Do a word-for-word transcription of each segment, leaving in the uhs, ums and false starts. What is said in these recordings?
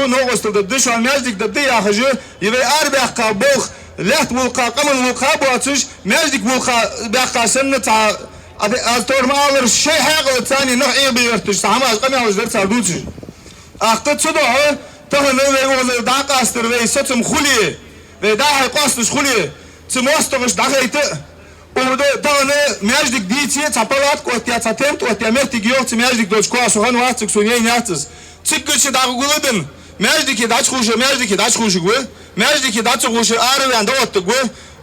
новкъостал дергда, шоана маьждиг дергда яхаш, е вай арабаьккха болх, лаьтта гӀулакха, къаман гӀулакха боацаш, маьждиг гӀулакха баьккха санна цхьа, а, аз тора ма аллара, шоай хьаькъалца царна нах Ӏехабе гӀерташ, цхьа хӀамаш, къамаьлаш дар цар дувцаш. ТӀаккха цудухьа тахан вай укхаза дӀакъастар, вай сацам хуле, вай дӀа-хьа къоасташ хуле, цу моастагӀашта дӀахайта а, укхаза тахан маьждиг дийце, цхьа палатка оттаяь, цхьа тент оттаяь моттиг йоах цу маьждиг долча кхоа, со хиннавац цига, сона яйна яц из. Цига чу дӀагулдан, маьждиге дӀачухуша, маьждиге дӀачухушаргва, маьждиге дӀа ца хушаш араваьнна дӀаоттаргва,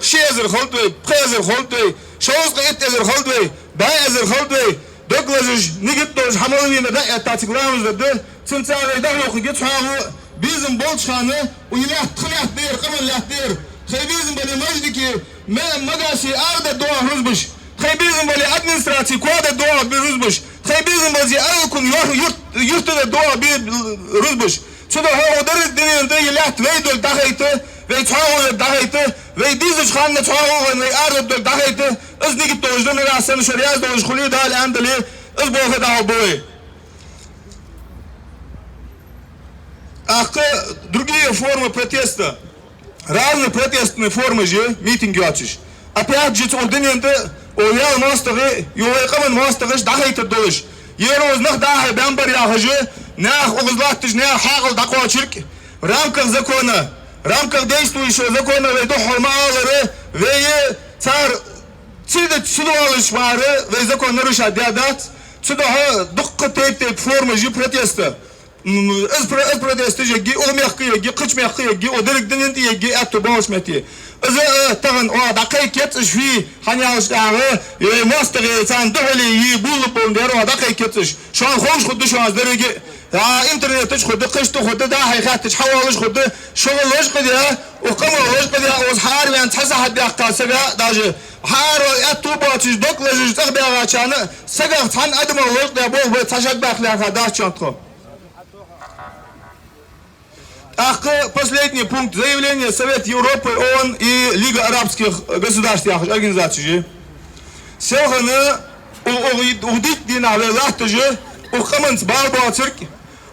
ши эзар хилда вай, пхи эзар хилда вай, шовзткъа итт эзар хилда вай, бӀаь эзар хилда вай, дог лазаш, нигат долаш хьа мел вийнар дӀаэтта цига ламаз дергда, цунца вай дӀахьокхаргья цхьоагӀо, безам болча хана, укх лаьтта тха лаьтта да ер, къаман лаьтта да ер, тхоай безам бале маьждиге, ма-, магасе арадаргда оаха рузбаш, тхоай безам бале администраце коа даргда оаха бе рузбаш, тхоай безам бале Ӏаьлакун юр-, юрт-, юрта даргда оаха бе рузбаш. Цудухьа укх дерригача дунен тӀа ер лаьтта вай долга дӀахайта, вай цхьоагӀо йолга дӀахайта, вай дезача хана цхьоагӀо хинна вай арадаргдолга дӀахайта, из нигат долаш да, нагахьа санна шо раьза долаш хуле, Дала аьннадале, из болх дӀахьоргба вай. ТӀаккха другие формы протеста. Разные протестные формы же, митинг йоацаш. Опять же, цу дунен тӀа, укх вай моастагӀий, укх вай къаман моастагӀаша дӀахайтар долаш. Ер укхаза нах дӀа-хьа баьннабар яхаш, наьха укхаза латташ, наьха хьаькъал дӀакхоачарг, в рамках закона, в рамках действующего закона вай духхьал ма аллара, вай цар цига чу ца доалаш мара, вай закон нарушать даь дац, цудухьа дуккха тайп-тайпара формаш я протеста. М, из про-, из протесташ ергья, укх мехка ергья, кхыча мехка ергья, укх деррига дунен тӀа ергья, аьттув болча метте. Из, э, тахан оаха дӀакхайкац уж, фи, хӀана аьлча тӀехьагӀа, е моастагӀий царна духьале е болабенна дар оаха дӀакхайкац уж. Шоана ховш хургда шоана из деррига. А, интернета чу хургда, кхыча тӀа хургда, дӀа-хьа хаьттача хьаоалаш хургда, шоана лочкъадаь, укх къаман лочкъадаь, укхаза хьаараваьнна цхьа сахьат баьккха сага даже, хьааравала аьттув боацаш, дог лазаш, цӀагӀа баьгӀачарна, сагах цхьан адамах лочкъадаь болх бе, цхьа шаг баьхка лаьрхӀа дац шоана тхо. ТӀаккха последний пункт. Заявление Совета Европы, ООН и Лига арабских государств яхаш организацеш я. Селхан, у-, у-, укх дийтта дийнахьа вай латташ, укх къаманца бала боацарг,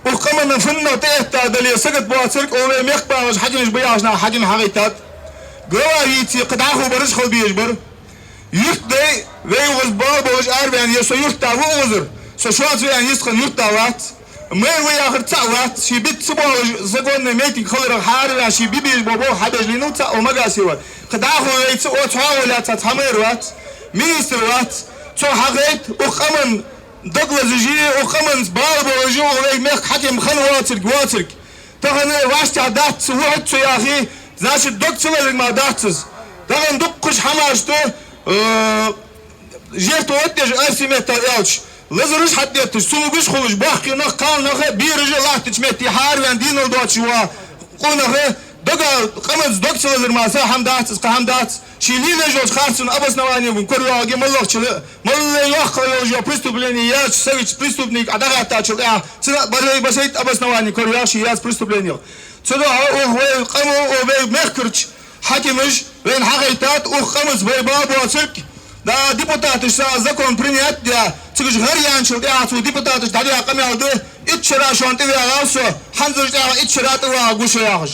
укх къаманна фуннагӀа тӀаэтта дале сагота боацарг, укх вай мехка багӀаш хьакимаш ба яхаш нах хьаким хьагойтад. Глава веце кхы дӀахо бараш хила безаш бар. Юртдай, вай укхаза бала болаш араваьнна, е со юртда ва укхазара, со шоаца ва аьнна йистхинна юртда вац. Мэр ва яхар цаӀ вац, ший биц ца боалаш, законный митинг хиларах хьаараваьнна, ший бе безаш бола болх хьабеш лийннав цаӀ укх Магасе вар. Кхы дӀахо вайца оцхьоагӀо лаьца цхьа мэр вац, министр вац. Цо хьагойтад, укх къаман дог лазаш я, укх къаманца бала болаш я, укх вай мехка хьаким хинна воацарг, воацарг. Тахан вӀаштӀехьа дац, вухьац цо яхе, значит, дог ца лазарг мара дац из. Тахан дуккхача хӀамашта, э, жертва оттадеш, арсий меттала аьлча, лазараш хьатӀадетташ, цамогаш хулаш, боккхий нах, кхалнах, бераш латтача метте хьаараваьнна, дийнал доацаш ва къонах, дога, къаманца дог ца лазар мара са хӀама дац из, кхы хӀама дац. Ший лелаеш йолча харцон обоснованега корайоагӀаргья моллагӀчул а, моллагӀа йоккха йолаш йола преступлени яьча сагота, преступник Ӏа дӀахаьттачул тӀехьагӀа, цун барай, башайта обосновани корайоагӀа ший яьча преступленех. Цудухьа укх вай къамо, укх вай мехкарча хьакимаша вайна хьагойтад, укх къаманца вай бала боацарг, да, депутаташа цхьа закон принять даь, цигаш гӀар яьнначул тӀехьагӀа цу депутаташа дӀадаь къамаьл да: итт шера шоана тӀаваьгӀав со, хӀанзарча тӀехьагӀа итт шера тӀавагӀаргва шо яхаш.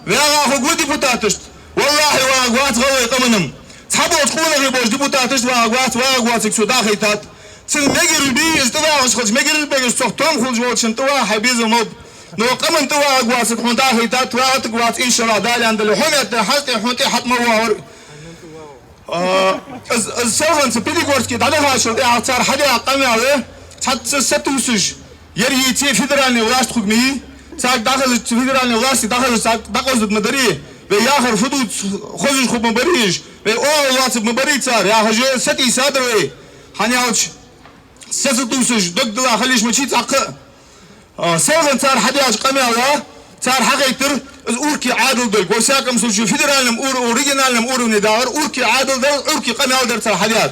ВаьгӀа хургва депутаташта. ВаллахӀи, вагӀаргвац гӀалгӀай къаман-м. Цхьаболча къонахий болча депутаташта вагӀаргвац, вагӀаргвоацарг цо дӀахайтад. Цун мегаш бий из тӀавагӀаш хилча, мегаш бегаш цох том хулаш волчун тӀаваха хьай безам ма ба. Но къаман тӀавагӀаргвоацарг хьона дӀахайтад, вагӀийтаргвац, иншаллахӀ, Дала аьннадале. Хьо метта хьаста, хьона тӀа хьатӀа ма вагӀар. А, из, из селханца Пятигорске дӀадахачул тӀехьагӀа цар хьадаь къамаьл, цхьацца сатувсаш, ер йийце федеральни власть хург ма йий, царга дӀахазача, федеральни власте дӀахазача царга дӀакъоастаргда ма дарий, вай яхар фу дувц хозаш хургба ма барий уж, вай оагӀув лоацаргба ма барий цар, яхаш, сатийсадар вай. ХӀана аьлча, са ца тувсаш, дог дилла хила йиш ма йий цхьаккха а. А, селхан цар хьадаьча къамаьла, цар хьагойтар из уркий Ӏаьдал долга, во всяком случае, федеральном ур-, региональном уровне дагӀар уркий Ӏаьдал дар, уркий къамаьл дар цар хьадаьр.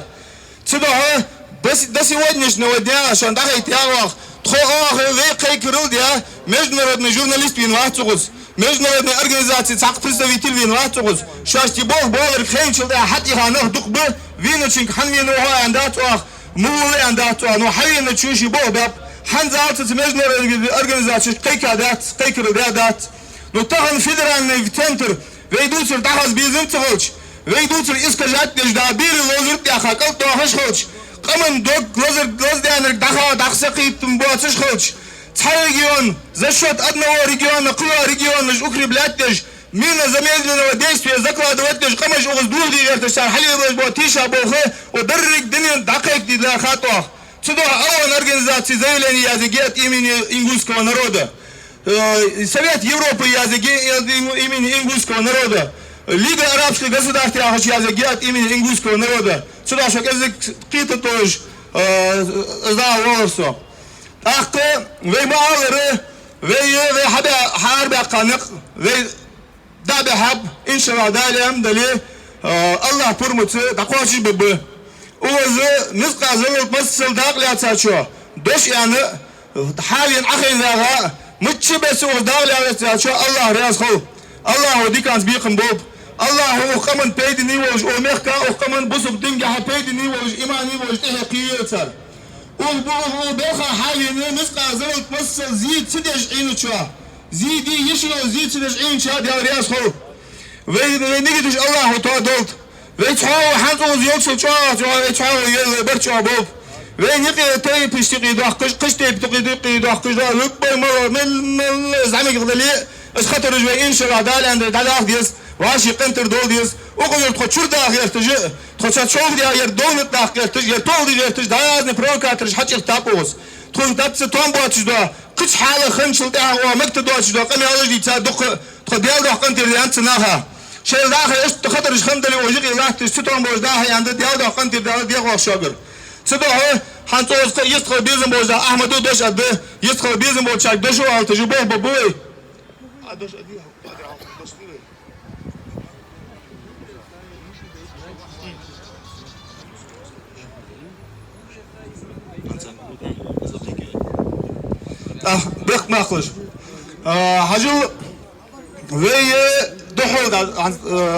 Цудухьа до с-, до сегодняшнего дня шоана дӀахайта ягӀа оаха, тхо оаха вай кхайкарал даь, международный журналист вийна вац укхаза, международный организаци цхьаккха представитель вийна вац укхаза. Шоашта болх боаларг хайначул тӀехьагӀа хьатӀехьа нах дукха ба, вийначунга хьан вийнав хьо аьнна дац оаха, ма валла аьнна дац оаха, но хьавеначо ший болх баьб. ХӀанз цхьацца международни организацеш кхайкадац, кхайкарал даьдац. Ну, тахан федеральни центр вай дувцар дӀахаза безам ца хилча, вай дувцар искажать деш да, берий ловзар тӀехьа кӀалтӀа доахаш хилча, къаман дог лазар, лаздаьннарг дӀаха, дӀахо сакхийтта боацаш хилча, цхьа регион за счёт одного региона кхоъ регионаш укреплять деш, мина замедленного действия закладывать деш, къамаш укхаза дохаде гӀерташ, цар хьалелаш бола тийша болх, укх деррига дунен дӀакхайкаде лаьрхӀад оаха. Цудухьа ООН организаци заявлени язъергья от имени ингушского народа. Э, Совет Европы язъергья от им-, имени ингушского народа. Лига арабских государств яхаш язъергья от имени ингушского народа. Цудухьа шо кӀезига кхетадеш, э, из дӀа а воаллар со. ТӀаккха вай ма аллара, вай, вай хьабаь-, хьаарабаьккха никъ, вай дӀабихьаб, иншаллахӀ, Дала аьнна дале, а, АллахӀа пурамца дӀакхоачаш ба. Укхаза мискъал заррат массал дакъа лаьцачоа, дош аьнна, хьалена Ӏохайна вагӀа, мичча беса укхаза дакъа лаьцачоа АллахӀ раьза хилва. АллахӀа диканца бекхам болба. АллахӀа укх къаман пайдане волаш, укх мехка, укх къаман бусалба дингахьа пайдане волаш, имане волаш тӀехьа кхийла цар. Укх бу-, укх, укх балха хьалена мискъал заррат массал зе ца деш Ӏийначоа, зе де йиш йолаш зе ца деш Ӏийначоа Даьла раьза хилва. Вай, вай нигаташ АллахӀа тоадолда. Вай цхьоагӀо хӀанз укхаза йолчул чӀоагӀа, чӀоагӀа, вай цхьоагӀо йола бар чӀоагӀа болба. Вай никъ тайпаш юкъе доаккхаш, кхыча тайпа юкъе, юкъе доаккхаш да, любой мала, мел, мел, зӀамига дале, из хатараш вай, иншаллахӀ, Дала аьнна дале, дӀадаха деза, вӀаший къинтӀера довла деза. Укхазара тхо чура даха гӀерташ, тхо цхьа чӀоагӀа да, ер довнат даха гӀерташ, ер тоаладе гӀерташ, дӀаязни провокатораш хьачӀехтаб укхаза. Тхона тӀаца тоам боацаш да, кхыча хьалах хинначул тӀехьагӀа мегаш доацаш да къамаьлаш дийца, дукха тхо Даьла духьа къинтӀера да аьнна цу наха. Шоайла даха иштта хатараш хинна дале, укхаза юкъе латташ, цу тоам болаш даха аьнна да, Даьла духьа къинтӀера да, дехаш шугара. Цудухьа хӀанз цӀоза йистхила безам болаш да Ахьмада дош аргда, йистхила безам болчарга дош а оалийташ, болх ба буй. Ах, бехк ма кхалаш. А, хьажал, вай, э, духьал да, а, э,